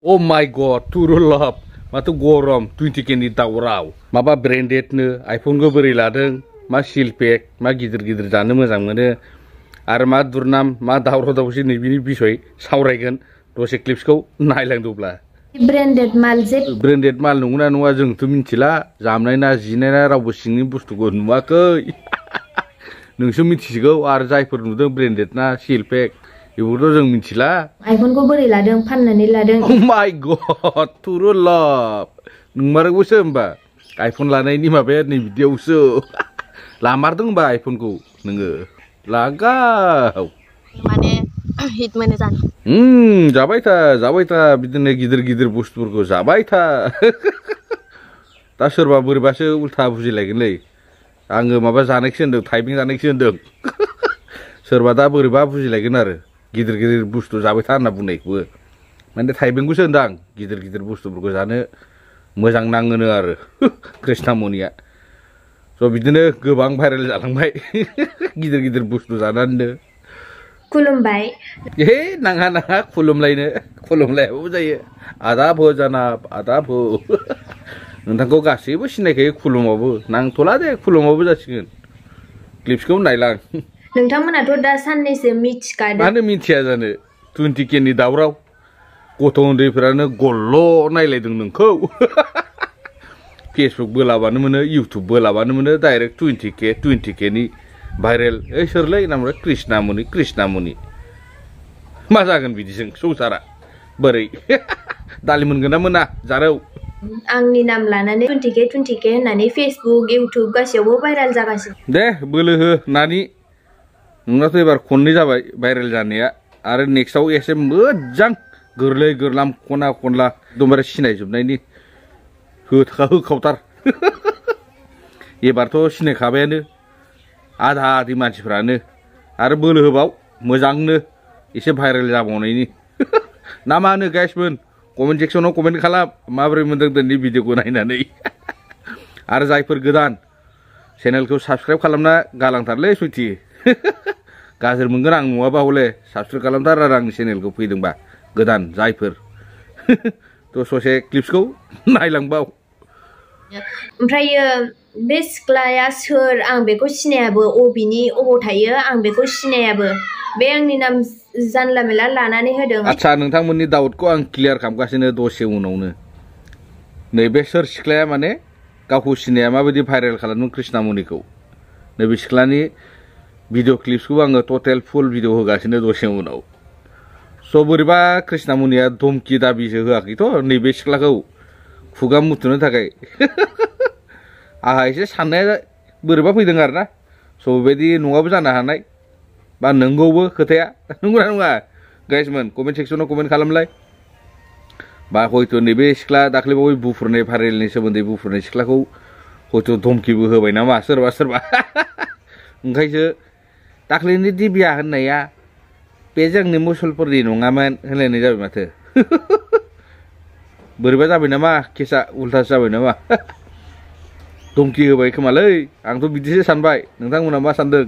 Oh my god, turulap. Matu गरम 20K नि दावराव माबा ब्रेन्डेडनो आइफोनखौ बोरै लादों मा सिलपेक मा गिदिर जानो मोजां मोनो आरो मा दुरनाम मा दावराव दावसि नैबिनि बिसय सावरायगोन दसे क्लिप्सखौ नायलांदोब्ला ब्रेन्डेड माल नंगौना नङा जोंथ' मिथिला जामनाय ना जिनाय ना रावबो सिंनि बुस्थुखौ नुवाखै नोंसो मिथिसिगौ आरो जायफोर नुदों ब्रेन्डेड ना सिलपेक बेखौथ' जों मिथिला आइफोनखौ बोरै लादों फाननानै लादों Oh my god turulap नंमारगौसो होमबा आइफोन लानायनि माबाया नै बिदियावसो लामारदों होमबा आइफोनखौ नोङो लागाव माने हिट मोनो जानो जाबाय था बिदिनो गिदिर बुस्थुफोरखौ जाबाय था दा सोरबा बोरैबासो उल्था बुजिलायगोनलै आङो माबा जानायखौ होनदों थाइबें जानायखौ होनदों सोरबा दा बोरैबा बुजिलायगोन आरो गिदिर बुस्थु जाबाय था होनना बुंनायखौबो माने थाइबेंखौसो होनदों आं गिदिर बुस्थुफोरखौ जानो मोजां नाङोनो आरो कृष्णामनिया स' बिदिनो गोबां भाइरेल जालांबाय गिदिर बुस्थु जानानैनो खुलुमबाय हे नाङा खुलुमलायाबाबो जायो आदाब हो जानाब आदाब हो नोंथांखौ गासैबो सिनायखायो खुलुमाबो नांथ'ला दे खुलुमाबो जासिगोन क्लिप्सखौ नायलां नोंथांमोनाथ' दा साननैसो मिथिखादों मानो मिथिया जानो 20K नि दावराव गथ' उन्दैफोरानो गल्ल' नायलायदों नोंखौ फेसबुक बोलाबानो मोनो इउटुब बोलाबानो मोनो डाइरेक्ट 20K नि भाइरेल ओइ सोरलै नामरा कृष्णामनि मा जागोन बिदिजों संसारा बोरै दालि मोनगोन ना मोना जारौ आंनि नाम लानानै 20K होननानै फेसबुक इउटुब गासैयावबो भाइरेल जागासिनो दे बोलो हो नानि नोंनाथ' एबार खननै जाबाय भाइरेल जानाया आरो नेक्स्टआव एसे मोजां गोरलै गोरलाम खना खनला एकदमबारे सिनायजोबनायनि होखावथार एबारथ' सिनायखाबायानो आधा मानसिफ्रानो आरो बोलो होबाव मोजांनो एसे भाइरेल जाबावनायनि ना मा होनो गाइसमोन कमेन्ट सेक्सनाव कमेन्ट खालाम माबोरै मोनदों दिनै भिडिअखौ नायनानै आरो जायफोर गोदान चेनेलखौ साबस्क्राइब खालामना गालांथारलै सुइटि गाज्रि मोनगोन आं नङाबा हले साबस्क्राइब खालामथार आरो आंनि चेनेलखौ फैदोंबा गोदान जायफोर थ' ससे क्लिप्सखौ नायलांबाव ओमफ्रायो बे सिख्लाया सोर आं बेखौ सिनायाबो अबेनि अबाव थायो आं बेखौ सिनायाबो बे आंनि नाम जानला मेला लानानै होदों आच्छा नोंथांमोननि डाउटखौ आं क्लियार खालामगासिनो दसे उनावनो नैबे सोर सिख्लाया माने गावखौ सिनाया माबायदि भाइरेल खालामदों कृष्णामनिखौ नैबे सिख्लानि भिडिअ क्लिप्सखौ आङो टटेल फुल भिडिअ होगासिनो दसे उनाव स' बोरैबा कृष्णामनिया धमकि दाबिसो होआखैथ' नैबे सिख्लाखौ खुगा मुथुनो थाखाय आंहा एसे साननाया बोरैबा फैदों आरोना स' बेबायदि नङाबो जानो हानाय बा नंगौबो खोथाया नंगौना नङा गाइसमोन कमेन्ट सेक्सनाव कमेन्ट खालामलाय बा हयथ' नैबे सिख्ला दाख्लैबावै बुफुरनाय भाइरेलनि सोमोन्दै बुफुरनाय सिख्लाखौ हयथ' धमकिबो होबाय नामा सोरबा ओंखायसो दाख्लैनि दिबिया होननाया बे जोंनि मुसलफोरनि नङामोन होनलायनाय जाबाय माथो बोरैबा जाबाय नामा केसा उल्थासो जाबाय नामा धमकि होबाय खोमालै आंथ' बिदिसो सानबाय नोंथांमोना मा सानदों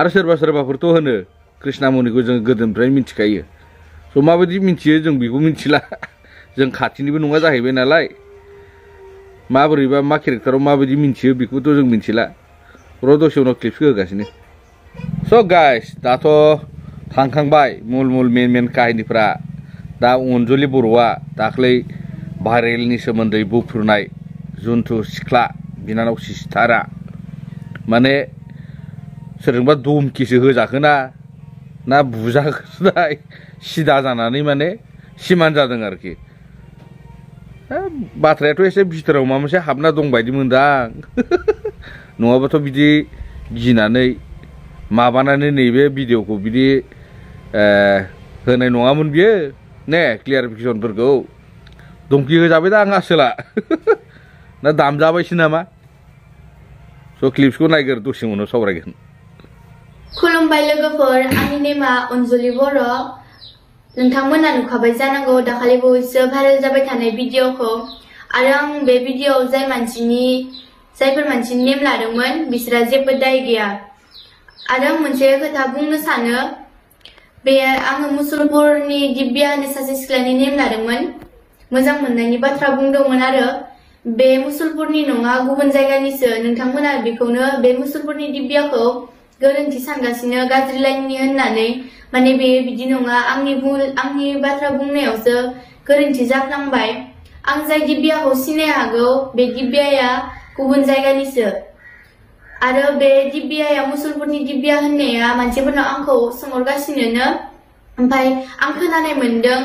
आरो सोरबाफोरथ' होनो कृष्णामनिखौ जों गोदोनिफ्रायनो मिथिखायो स' माबायदि मिथियो जों बेखौ मिथिला जों खाथिनिबो नङा जाहैबाय नालाय माबोरैबा मा केरेक्टाराव माबायदि मिथियो बेखौथ' जों मिथिला र' दसे उनाव क्लिप्सखौ होगासिनो स' गाइस दाथ' थांखांबाय मुल मेन काहिनिफ्रा दा अनजलि बर'आ दाख्लै भाइरेलनि सोमोन्दै बुफ्रुनाय जुन्थु सिख्ला बिनानाव सिस्टारा माने सोरजोंबा धमकिसो होजाखोना ना बुजाखोनाय सिदा जानानै माने सिमान जादों आरोखि बाथ्रायाथ' एसे भितराव माबा मोनसे हाबना दं बायदि मोनदां नङाबाथ' बिदि गिनानै माबानानै नैबे भिडिअखौ बिदि होनाय नङामोन बियो ने क्लियारिफिकेसनफोरखौ धमकि होजाबाय दा आं आसोला ना दामजाबायसो नामा स' क्लिप्सखौ नायगोर दसे उनाव सावरायगोन खुलुमबाय लोगोफोर आंनि नेमा अनजलि बर' नोंथांमोना नुखाबाय जानांगौ दाखालि बावैसो भाइरेल जाबाय थानाय भिडिअखौ आरो आं बे भिडिअआव जायफोर मानसिनि नेम लादोंमोन बिसोरा जेबो दाय गैया आरो आं मोनसे खोथा बुंनो सानो बे आङो मुसलपुरनि दिब्या होननाय सासे सिख्लानि नेम लादोंमोन मोजां मोननायनि बाथ्रा बुंदोंमोन आरो बे मुसलपुरनि नङा गुबुन जायगानिसो नोंथांमोना बेखौनो बे मुसलपुरनि दिब्याखौ गोरोन्थि सानगासिनो गाज्रि लाइननि होननानै माने बे बिदि नङा आंनि बाथ्रा बुंनायावसो गोरोन्थि जाफ्लांबाय आं जाय दिब्याखौ सिनाय हागौ बे दिब्याया गुबुन जायगानिसो आरो बे दिब्याया मुसलपुरनि दिब्या होननाया मानसिफोरनाव आंखौ सोंहरगासिनो ओमफ्राय आं खोनानाय मोनदों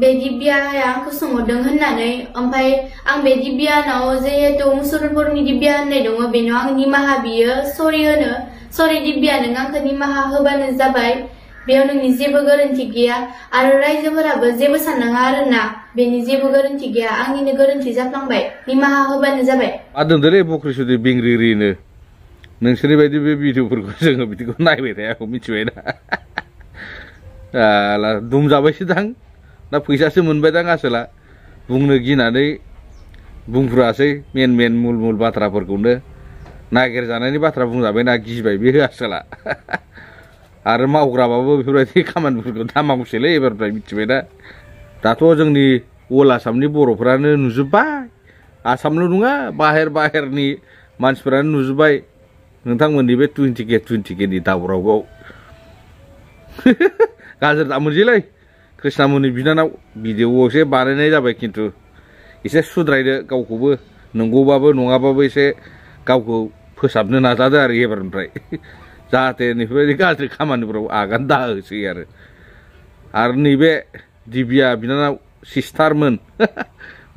बे दिब्याया आंखौ सोंहरदों होननानै ओमफ्राय आं बे दिब्यानाव जिहेतु मुसलपुरनि दिब्या होननाय दङ बेनाव आं निमाहा बियो सरि दिब्या नों आंखौ निमाहा होबानो जाबाय बेयाव नोंनि जेबो गोरोन्थि गैया आरो रायजोफोराबो जेबो साननाङा आरोना बेनि जेबो गोरोन्थि गैया आंनिनो गोरोन्थि जाफ्लांबाय निमाहा होबानो जाबाय आदोंदोलै बख्रिसुदि बिंग्रिरिनो नोंसोरनि बायदि बे भिडिअफोरखौ जोङो बिदिखौ नायबाय थायाखौ मिथिबाय ना दुमजाबायसो दां ना फैसासो मोनबाय दां आसोला बुंनो गिनानै बुंफ्रासै मेन मुल बाथ्राफोरखौनो नागिरजानायनि बाथ्रा बुंजाबायना गिबाय बे आसोला आरो मावग्राबाबो बेफोरबायदि खामानिफोरखौ दा मावसैलै एबारनिफ्राय मिथिबायना दाथ' जोंनि अल आसामनि बर'फोरानो नुजोब्बाय आसामल' नङा बाहेरनि मानसिफोरानो नुजोब्बाय नोंथांमोननि बे 20K नि दावरावआव गाज्रि दामोनसैलै कृष्णामुनि बिनानाव भिडिअ एसे बानायनाय जाबाय खिन्थु एसे सुद्रायदो गावखौबो नंगौबाबो नङाबाबो एसे गावखौ फोसाबनो नाजादो आरो एबारनिफ्राय जाहाथे बेफोरबायदि गाज्रि खामानिफोराव आगान दाहोसै आरो नैबे दिब्या बिनानाव सिस्टारमोन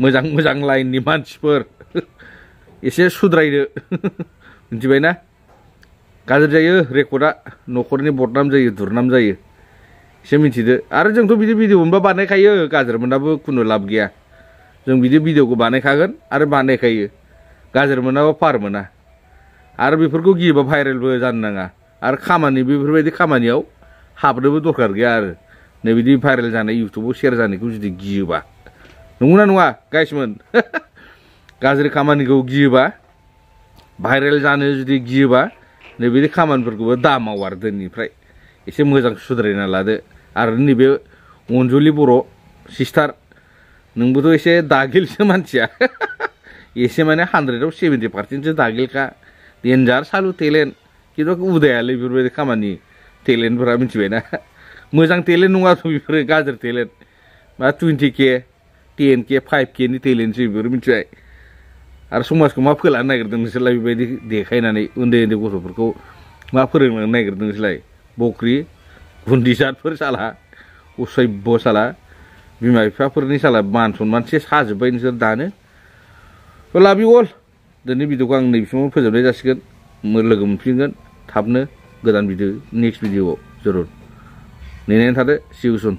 मोजां लाइननि मानसिफोर एसे सुद्रायदो मिथिबायना गाज्रि जायो रेकर्डआ न'खरनि बदनाम जायो दुरनाम जायो एसे मिथिदो आरो जोंथ' बिदि भिडिअ मोनबा बानायखायो गाज्रि मोनाबो खुनु लाब गैया जों बिदि भिडिअखौ बानायखागोन आरो बानायखायो गाज्रि मोनाबा पार मोना आरो बेफोरखौ गियोबा भाइरेलबो जानो नाङा आरो बेफोरबायदि खामानियाव हाबनोबो दरकार गैया आरो नै बिदि भाइरेल जानाय इउटुबाव शेयार जानायखौ जुदि गियोबा नंगौना नङा गाइसमोन गाज्रि खामानिखौ गियोबा भाइरेल जानो जुदि गियोबा नैबिदि खामानिफोरखौबो दा माव आरो दिनैनिफ्राय एसे मोजां सुद्रायना लादो आरो नैबे अनजुलि बर' सिस्टार नोंबोथ' एसे दागिलसो मानसिया एसे माने 100आव 70%सो दागिलखा डेन्जार सालु टेलेन्ट खिन्थु उदायालै बेफोरबायदि खामानि टेलेन्टफोरा मिथिबायना मोजां टेलेन्ट नङाथ' बेफोरो गाज्रि टेलेन्ट मा 20K 10K 5K नि टेलेन्टसो बेफोर मिथिबाय आरो समाजखौ मा फोलानो नागिरदों नोंसोरलाय बेबायदि देखायनानै उन्दै गथ'फोरखौ मा फोरोंलांनो नागिरदों नोंसोरलाय बख्रि बुन्दिजातफोर साला असभ्य साला बिमा बिफाफोरनि साला मान सनमानसे साजोब्बाय नोंसोर दानो लाभ इउ अल दिनै भिडिअखौ आं नैबेसिमाव फोजोबनाय जासिगोन लोगो मोनफिनगोन थाबनो गोदान भिडिअ नेक्स्ट भिडिअआव जरुर नेनानै थादो सि इउ सुन